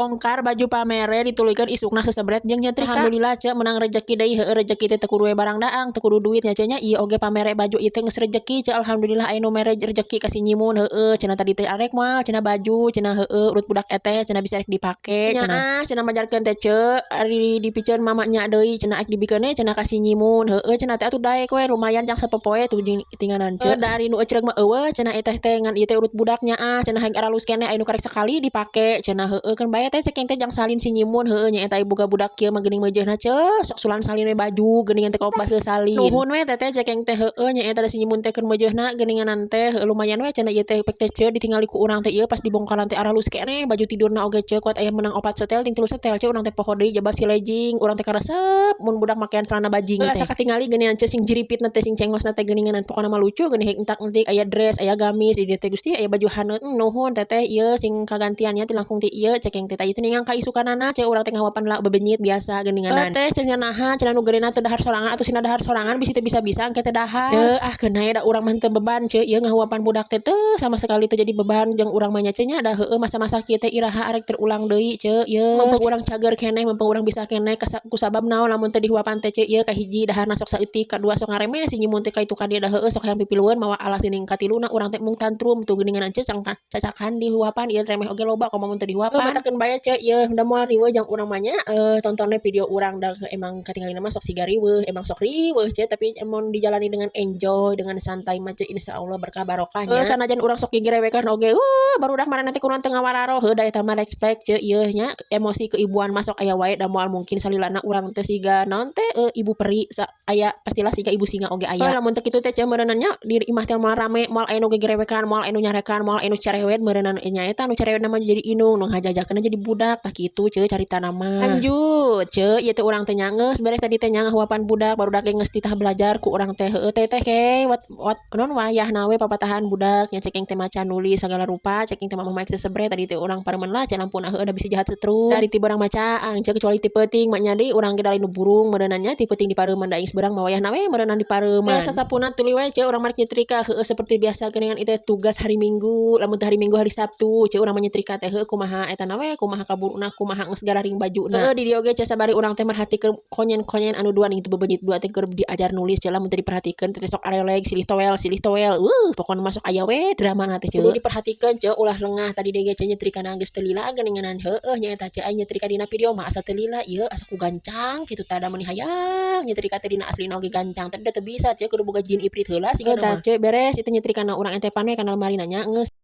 Bongkar baju pamere dituluykeun isukna sesebret jeung nyetrika. Alhamdulillah, ce, menang rejeki deui. Heueuh, rejeki teh teu kudu we barang daang, teu kudu duit nya, ce, nya. Ieu oge pamere baju ieu teh geus rejeki, ce. Alhamdulillah aya nu mere rejeki ka si Nyimun. Heueuh, cenah tadi teh arek moal cenah baju cenah, heueuh, urut budak eteh cenah bisa rek dipake cenah. Ah, cenah majarkeun teh, ce, ari dipiceun mamanya deui cenah arek dibikeun we cenah ka si Nyimun. Heueuh, cenah teh atuh daek we, lumayan jang sapopoe tuh jeung tinganan, ce. Dari nu ecreug mah eueuh cenah eteh teh, ngan ieu teh urut budaknya ah cenah hayang aralus keneh, aya nu karek sakali dipake cenah. Heueuh, keun bae teh cekeng teh jang salin si Nyimun. Heueuh, nya eta boga budak kieu mah geuning meujeuna, ce, sok sulan salin we baju geuningan teh kaop baseuh salin. Nuhun we, Teteh, cekeng teh. Heueuh, nya eta si Nyimun teh keur meujeuna geuninganan teh. Heueuh, lumayan we cenah ieu teh pek teh, ce, ditingali ku urang teh ieu pas dibongkaran teh aralus keneh baju tidurna oge, ce, kuat aya menang opat setel ting tilu setel, ce. Urang teh poho deui jaba si legging, urang teh karesep mun budak makean celana bajing teh. Asa katingali geuningan, ce, sing jiripitna teh, sing cengosna teh geuninganan. Pokona mah lucu geuning, entak entik aya dress, aya gamis di dieu teh. Gusti, aya baju haneut. Nuhun, Teteh, ieu sing kagantiannya ti langkung ti ieu cekeng teh. Tah, ieu teh ningang ka isukanana, ce, urang teh ngahuapan lah bebenyit biasa geuninganan teh. Cenah naha cenah nu geurena teu dahar sorangan atuh sina dahar sorangan, bisi teu bisa-bisa engke teh dahar. Ye ah, keun da urang mah teu beban, ce. Ieu ngahuapan budak teh teu sama sekali teu jadi beban jeung urang mah nya, ce, nya. Da heueuh, masa-masa kieu teh iraha arek terulang deui, ce, ieu? Mumpung urang cager keneh, mumpung urang bisa keneh. Kusabab naon lamun teu dihuapan teh, ce? Ieu kahiji, daharna sok saeutik, kadua, sok ngaremeh si Nyimun teh ka itu ka dieu. Da heueuh, sok hayang pipilueun mawa alas geuning. Katiluna, urang teh mung tantrum tuh geuninganan, ce, cacakan dihuapan ieu remeh oge loba komo mun teu dihuapan. Matakeun bae, ce, ieu da moal riweuh jang urang mah nya. Tonton video urang da emang katingalina mah sok siga riweuh, emang sok riweuh, ce, tapi emang dijalani dengan enjoy, dengan santai mah, ce, insyaallah berkah barokah nya. Sanajan urang sok gigirewekan oge, barudak maraneh teh kunaon teu ngawararo. Heuh, da eta mah respect, ce, ieu nya emosi keibuan mah sok aya wae. Da moal mungkin salilana urang teh siga naon teh, ibu peri aya, pastilah siga ibu singa oge aya. Lamun teu kitu teh, ce, meureunan nya di imah teh moal rame, moal aya nu gegerewekan, moal aya nu nyarekan, moal aya nu cerewet meureunan nya. Eta nu cerewet mah jadi indung, nu ngajajakeunna jadi budak. Tah, kitu, ce, caritana mah. Lanjut, ce, ieu teh urang teh nya geus beres tadi teh nya ngahuapan budak, barudak ge geus titah belajar ku urang teh. Heueuh, teh ke wat wat non wayahna we papatahan budak nya cekeng teh maca nulis sagala rupa. Cekeng teh mah maek sesebre tadi teh urang paremen lah, ce, lampuna. Heueuh, da bisi jahat setrum dari ti beurang macaang, ce, kecuali ti peuting mah nya deui urang ge da lain nu burung meureunan nya. Ti peuting dipareuman da aing beurang mah, wayahna we meureunan dipareuman. Sasapuna tuluy we, ce, urang marek nyetrika. Heueuh, seperti biasa geuningan ieu teh tugas hari Minggu, lamun teu hari Minggu hari Sabtu, ce, urang mah nyetrika teh. Heueuh, kumaha eta na we, kumaha kaburuna, kumaha geus gararing bajuna. Heueuh, di dieu oge, ce, sabari urang teh merhatikeun konyen-konyen anu dua ning teu bebenyit dua teh keur diajar nulis, ce. Lamun teu diperhatikeun teh sok areleg, silih toel silih toel. Pokona mah sok aya we dramana teh, ce. Kudu diperhatikeun, ce, ulah lengah. Tadi deui ge, ce, nyetrikana geus teu lila geuninganan. Heueuh, nya eta, ce, aing nyetrika dina video mah asa teu lila ieu, asa ku gancang kitu tah. Da meuni hayang nyetrika teh dina aslina oge gancang, tapi da teu bisa, ce, kudu boga jin iprit heula sigana mah. Ce, beres itu nyetrikana, urang entepan we kana lemari nya geus.